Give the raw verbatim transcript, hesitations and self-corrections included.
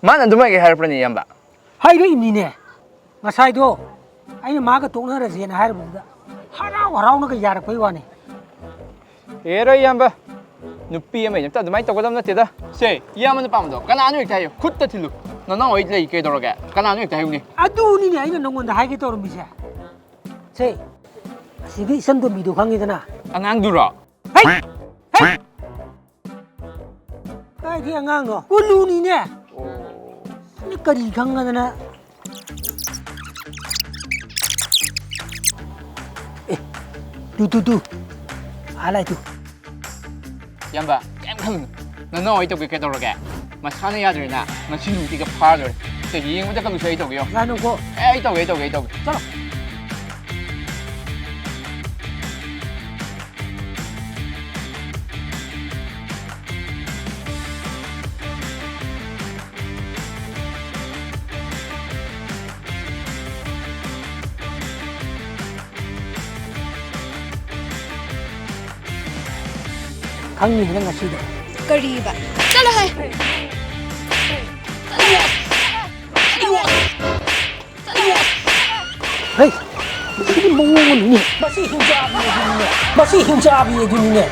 ꯃꯥꯅ ꯑꯗꯨꯃꯥꯏꯒ ꯍꯥꯏꯔꯛꯄ꯭ꯔꯅꯦ, ꯏꯌꯥꯝꯕ? ꯍꯥꯏꯔꯛꯏꯅꯤꯅꯦ꯫ ꯉꯁꯥꯏꯗꯣ ꯑꯩꯅ ꯃꯥꯒ ꯇꯣꯛꯅꯔꯁꯦꯅ ꯍꯥꯏꯔꯨꯕꯗꯨꯗ ꯍꯔꯥꯎ ꯍꯔꯥꯎꯅꯒ ꯌꯥꯔꯛꯄꯩ ꯋꯥꯅꯤ꯫ ꯍꯦꯔꯣ ꯏꯌꯥꯝꯕ, ꯅꯨꯄꯤ ꯑꯃ ꯑꯝꯇ ꯑꯗꯨꯃꯥꯏꯅ ꯇꯧꯒꯗꯕ ꯅꯠꯇꯦꯗ꯫ ꯁꯦ, ꯏꯌꯥꯝꯕꯅ ꯄꯥꯝꯕꯗꯣ ꯀꯅꯥꯅꯣ ꯍꯦꯛꯇ ꯍꯥꯏꯌꯨ, ꯈꯨꯠꯇ ꯊꯤꯜꯂꯨ꯫ ꯅꯅꯥꯎ ꯑꯩ ꯂꯩ ꯀꯩꯗꯧꯔꯒꯦ? ꯀꯅꯥꯅꯣ ꯍꯦꯛꯇ ꯍꯥꯏꯌꯨꯅꯦ꯫ ꯑꯗꯨꯅꯤꯅꯦ ꯑꯩꯅ ꯅꯪꯉꯣꯟꯗ ꯍꯥꯏꯒꯦ ꯇꯧꯔꯝꯃꯤꯁꯦ꯫ ꯁꯦ, ꯑꯁꯤꯒꯤ ꯏꯆꯟ ꯇꯣꯝꯕꯤꯗꯣ ꯈꯪꯉꯤꯗꯅ? ꯑꯉꯥꯡꯗꯨꯔꯣ? ꯍꯩ! ꯍꯩ! ꯀꯥꯏꯗꯩ ꯑꯉꯥꯡꯅꯣ? ꯎꯂꯨꯅꯤꯅꯦ꯫ ꯑꯣ꯫ ꯅꯪ ꯀꯔꯤ ꯈꯪꯉꯗꯅ? ꯑꯦ, ꯇꯨ, ꯇꯨ, ꯇꯨ꯫ ꯑꯥ ꯂꯥꯛꯏ ꯇꯨ꯫ ꯏꯌꯥꯝꯕ, ꯀꯩꯝ ꯈꯜꯂꯨꯅꯨ꯫ ꯅꯅꯥꯎ ꯑꯩ ꯇꯧꯒꯦ ꯀꯩꯗꯧꯔꯒꯦ? ꯃꯁꯥꯅ ꯌꯥꯗ꯭ꯔꯦꯅ ꯉꯁꯤ ꯅꯨꯃꯤꯠꯇꯤꯒ ꯐꯥꯔ ꯂꯣꯏꯔꯦ꯫ ꯁꯦ, ꯌꯦꯡꯕꯗ ꯀꯜꯂꯨꯁꯦ, ꯑꯩ ꯇꯧꯒꯦ ꯌꯦꯡꯉꯣ꯫ ꯌꯥꯅꯨꯀꯣ꯫ ꯑꯦ, ꯑꯩ ꯇꯧꯒꯦ, ꯑꯩ ꯇꯧꯒꯦ, ꯑꯩ ꯇꯧꯒꯦ꯫ ꯆꯠꯂꯣ꯫ ꯈꯪꯅꯤꯗꯅ ꯉꯁꯤꯗꯤ꯫ ꯀꯔꯤꯕ? ꯆꯠꯂꯣ ꯍꯦ! ꯍꯩ! ꯁꯤꯗꯤ ꯃꯑꯣꯡ ꯑꯃꯅꯤꯅꯦ꯫ ꯃꯁꯤ ꯍꯤꯡꯆꯥꯕꯤ ꯑꯗꯨꯅꯤꯅꯦ꯫ ꯃꯁꯤ ꯍꯤꯡꯆꯥꯕꯤ ꯑꯗꯨꯅꯤꯅꯦ꯫